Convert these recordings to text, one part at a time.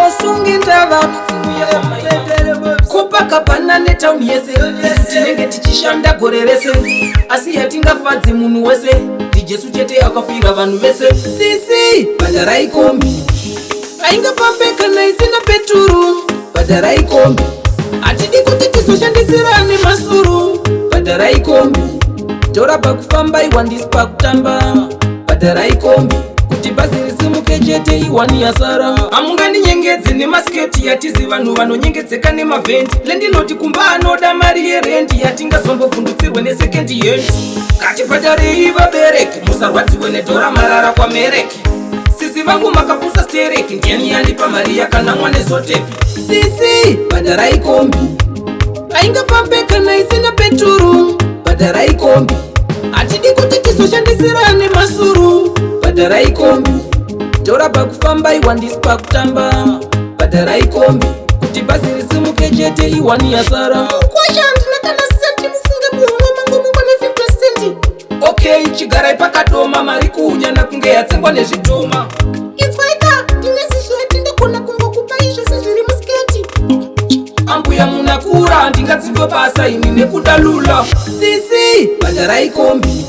Hatimbosungi ndava. Copacabana netauni yese tinenge tichishanda gore rese, asi yatingafadzi munhu wese ndiJesu chete akafira vanhu vese. Sisi, bhadharai kombi. Haingafambe kana isina peturu. Bhadharai kombi. Hatidi kuti tizoshandisirane masuru. Bhadharai kombi. Tora pakufamba, iwandisi pakutamba. Bhadharai kombi kuti bhazi risimuke chete, iwani yasara. Hamungandinyengedzi nemasiketi, yatizi vanhu vanonyengedzeka nemavhendi. Landlord kumba anoda mari yerendi, yatingazombovhundutsirwe nesecond hand. Ngatibhadharei vabereki, musarwadziwe nedhora marara kwamereki. Sisi vangu, makapusa stereki. Ndiani yandipa mari yakanamwa nezotepi? Sisi, bhadharai kombi. Haingafambe kana isina peturu. Bhadharai kombi. Hatidi kuti tizoshandisirane masuru. Bhadharai kombi. Tora pakufamba, iwandisi pakutamba. Bhadharai kombi kuti bhazi risimuke chete, iwani yasara. Kwasha, handina kana senti. Mufunge muhomwe mangu mungwane 50 cent. Okay, chigarai pakadoma, mari kuunyana kunge yatsengwa nezvidhoma. Inzwaika, ndine zisheti, ndogona kungokupai zvese zviri musiketi. Ambuya, munakura, ndingadzingwe basa ini nekuda lula. Sisi, bhadharai kombi.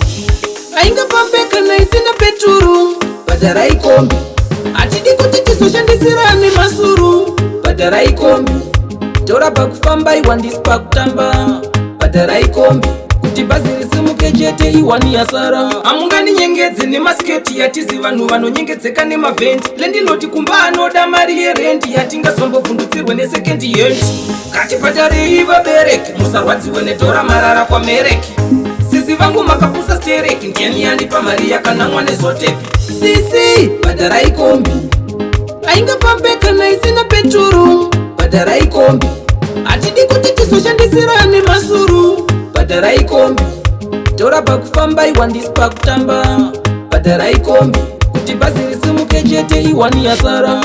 Haingafambe kana isina peturu. Bhadharai kombi. Hatidi kuti tizoshandisirane masuru. Bhadharai kombi. Tora pakufamba, iwandisi pakutamba. Bhadharai kombi kuti bhazi risimuke chete, iwani yasara. Hamungandinyengedzi nemasiketi, yatizi vanhu vanonyengedzeka nemavhendi. Landlord kumba anoda mari yerendi, yatingazombovhundutsirwe nesecond hand. Ngatibhadharei vabereki, musarwadziwe nedhora marara kwamereki. Sisi vangu, makapusa stereki. Ndiani yandipa mari yakanamwa nezotepi? Sisi, bhadharai kombi. Haingafambe kana isina peturu. Bhadharai kombi. Hatidi kuti tizoshandisirane masuru. Bhadharai kombi. Tora pakufamba, iwandisi pakutamba. Bhadharai kombi kuti bhazi risimuke chete, iwani yasara.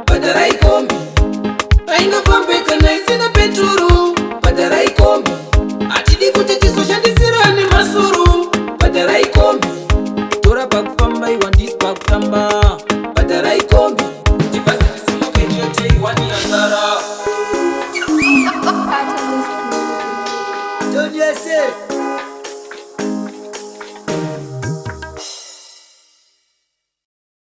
Bhadharai kombi. Haingafambe kana isina peturu. Bhadharai kombi. Hatidi kuti tizoshandisirane masuru. Bhadharai kombi. Tora pakufamba, iwandisi pakutamba. Bhadharai kombi kuti bhazi risimuke chete, iwani yasara. Catalyst Music. Don't you say?